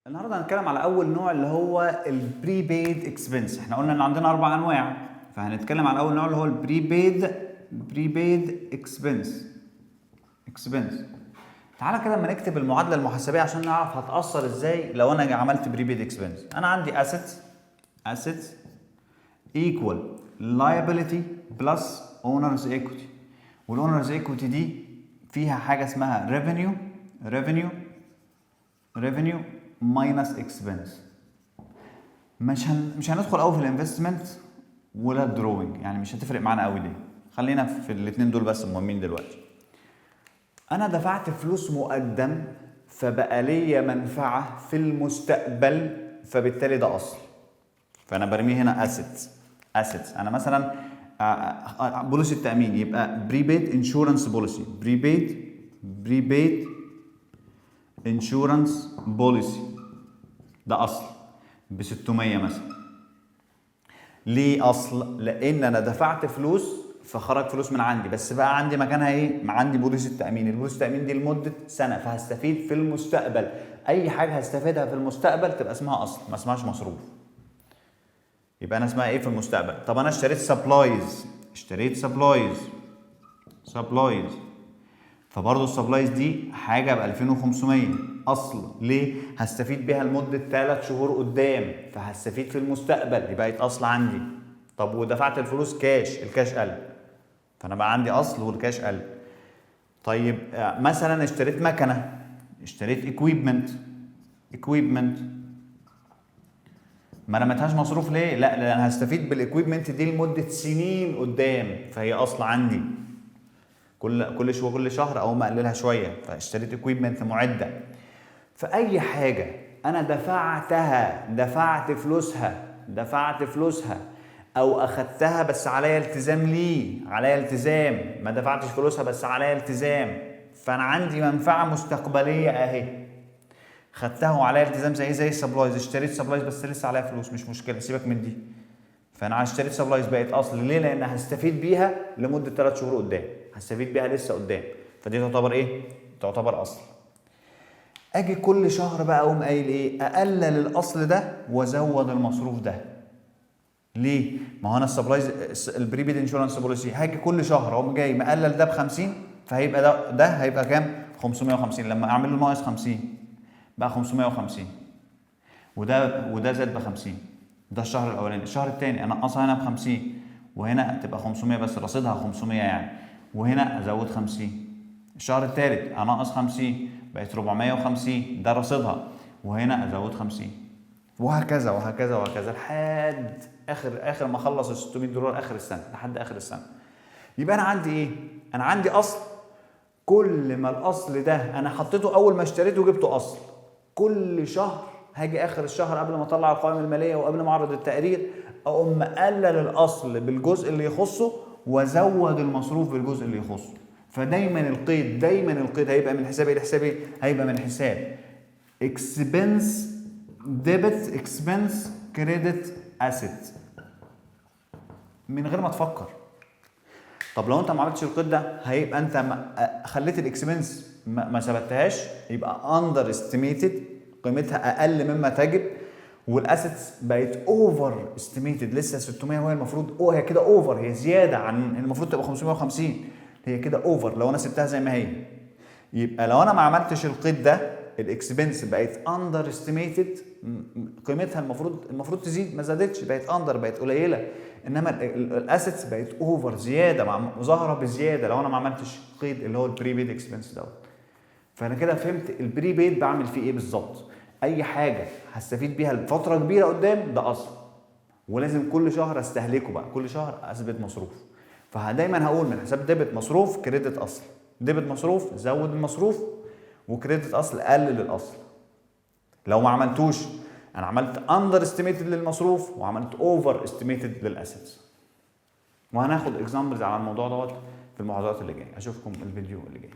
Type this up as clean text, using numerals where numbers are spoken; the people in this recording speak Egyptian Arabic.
النهارده هنتكلم على اول نوع اللي هو ال prepaid expense. احنا قلنا ان عندنا اربع انواع، فهنتكلم على اول نوع اللي هو ال prepaid expense. تعالى كده اما نكتب المعادلة المحاسبيه عشان نعرف هتاثر ازاي لو انا عملت prepaid expense. انا عندي assets equal liability plus owner's equity، وال owner's equity دي فيها حاجة اسمها revenue minus expense. مش هندخل قوي في ال investment ولا ال drawing، يعني مش هتفرق معانا قوي دي، خلينا في الاثنين دول بس مهمين دلوقتي. انا دفعت فلوس مقدم فبقى ليا منفعه في المستقبل، فبالتالي ده اصل، فانا برميه هنا assets. انا مثلا policy التامين، يبقى prepaid insurance policy، prepaid insurance policy، ده اصل ب 600 مثلا. ليه اصل؟ لان انا دفعت فلوس فخرج فلوس من عندي، بس بقى عندي مكانها ايه؟ ما عندي policy التامين. ال policy التامين دي لمدة سنه، فهستفيد في المستقبل. اي حاجة هستفيدها في المستقبل تبقى اسمها اصل، ما اسمهاش مصروف. يبقى انا اسمها ايه في المستقبل؟ طب انا اشتريت supplies، اشتريت supplies، فبرضه ال supplies دي حاجة ب 2500 اصل. ليه؟ هستفيد بيها لمدة 3 شهور قدام، فهستفيد في المستقبل، يبقى اصل عندي. طب ودفعت الفلوس كاش، ال cash قل، فانا بقى عندي اصل والكاش قل. طيب مثلا اشتريت مكنه، اشتريت equipment، ما رميتهاش مصروف. ليه؟ لا، لان انا هستفيد بال equipment دي لمدة سنين قدام، فهي اصل عندي. كل شويه، كل شهر اقوم اقللها شويه، فاشتريت equipment، معده. فاي حاجة انا دفعتها، دفعت فلوسها او اخدتها بس عليا التزام. ليه عليا التزام؟ ما دفعتش فلوسها بس عليا التزام، فانا عندي منفعه مستقبلية اهي. خدتها وعليا التزام، زي ال supplies. اشتريت supplies بس لسه عليها فلوس، مش مشكله، سيبك من دي. فانا اشتريت supplies بقت اصل. ليه؟ لان هستفيد بيها لمدة 3 شهور قدام، هستفيد بيها لسه قدام، فدي تعتبر ايه؟ تعتبر اصل. اجي كل شهر بقى اقوم قايل ايه؟ اقلل الاصل ده وازود المصروف ده. ليه؟ ما هو انا ال supplies، ال prepaid insurance policy، هاجي كل شهر اقوم جاي مقلل ده ب 50، فهيبقى ده هيبقى كام؟ 550. لما اعمل له ناقص 50 بقى 550، وده زاد ب 50. ده الشهر الاولاني. الشهر الثاني انقصها هنا ب 50، وهنا تبقى 500 بس، رصيدها 500 يعني، وهنا ازود 50. الشهر الثالث انقص 50، بقت 450، ده رصيدها، وهنا ازود 50، وهكذا وهكذا وهكذا لحد اخر ما اخلص ال 600 دولار اخر السنه، لحد اخر السنه. يبقى انا عندي ايه؟ انا عندي اصل. كل ما الاصل ده انا حطيته اول ما اشتريته جبته اصل، كل شهر هاجي اخر الشهر قبل ما اطلع القوائم المالية وقبل ما اعرض التقرير اقوم مقلل الاصل بالجزء اللي يخصه وازود المصروف بالجزء اللي يخصه. فدايما القيد، دايما القيد هيبقى من حساب ايه لحساب ايه؟ هيبقى من حساب expense debit expense credit asset من غير ما تفكر. طب لو انت ما عملتش القيد ده، هيبقى انت ما خليت ال expense ما ثبتهاش، يبقى under estimated، قيمتها اقل مما تجب، وال assets بقت over estimated، لسه 600 وهي المفروض او هي كده over، هي زيادة عن المفروض تبقى 550، هي كده over لو انا سبتها زي ما هي. يبقى لو انا ما عملتش القيد ده، ال expense بقت under estimated، قيمتها المفروض تزيد ما زادتش، بقت under، بقت قليله، انما ال assets بقت over، زياده، مع ظاهره بزياده، لو انا ما عملتش قيد اللي هو ال prepaid expense دوت. فانا كده فهمت ال prepaid بعمل فيه ايه بالظبط. اي حاجة هستفيد بيها لفترة كبيرة قدام ده اصل، ولازم كل شهر استهلكه بقى، كل شهر اثبت مصروف. فدايما هقول من حساب debit مصروف credit اصل، debit مصروف زود المصروف، و credit اصل قلل الاصل. لو ما عملتوش، انا عملت under estimated للمصروف وعملت over estimated لل assets. وهناخد examples على الموضوع دوت في المحاضرات اللي جايه. اشوفكم الفيديو اللي جاي.